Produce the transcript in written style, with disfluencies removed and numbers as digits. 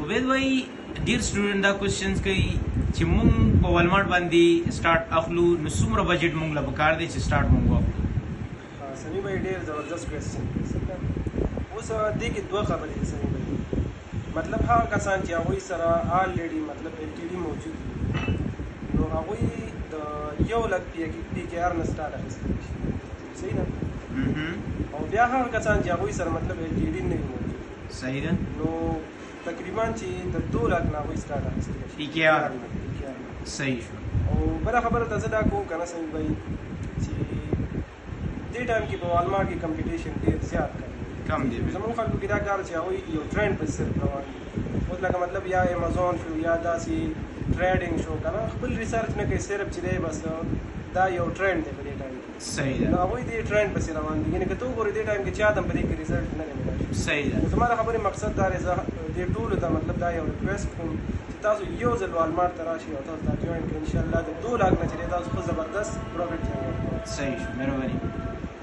عبید بھائی، ډیر سټوډنټ دا کوېشنز کوي چې مونږ په والمارټ باندې سٹارټ اخلو، نو څومره بجټ مونږ له پکار دی چې سٹارټ مونږ واخلو؟ سمی بھائی، ډیر زبردست کوېشن دی. اوس دې کې دوه خبرې دي سمی بھائی. مطلب هغه کسان چې هغوی سره already مطلب LTD موجود وي، نو هغوی د 1 لک PKR نه سٹارټ اخیستلی شي، صحیح ده؟ او بیا هغه کسان چې هغوی سره مطلب LTD نه وي موجود، صحیح ده، نو تقریبا چې د 2 لاک نه هغوی سٹارټ اخیستلی شي. PKR. PKR. صحیح شو. او بله خبره ته زه دا کوم که نه سمي بھائی، چې دې ټایم کې په والمارټ کې کمپټیشن ډېر زیات کم دی. کم دی. زموږ خلکو کې دا کار چې هغوی یو ټرند په صرف روان دي. اوس لکه مطلب یا امیزون شو یا داسې ټریډینګ شو که نه، خپل ریسرچ نه کوي، صرف چې دی بس دا یو ټرند دی په دې ټایم کې. صحیح نو ده. هغوی دې ټرند پسې روان دي، یعنې که ته وګورې، دې ټایم کې چا ته هم په دې کې result نه دی ملاو شوی. صحیح ده. نو زما د خبرې مقصد دا دی، زه دې ټولو ته مطلب دا یو ریکویسټ کوم چې تاسو یو ځل والمارټ ته راشئ او تاسو دا جوین کړئ، انشاءالله د 2 لاک نه چې دی تاسو ښه زبردست پروفټ جنریټ کوئ. صحیح شو، مهرباني.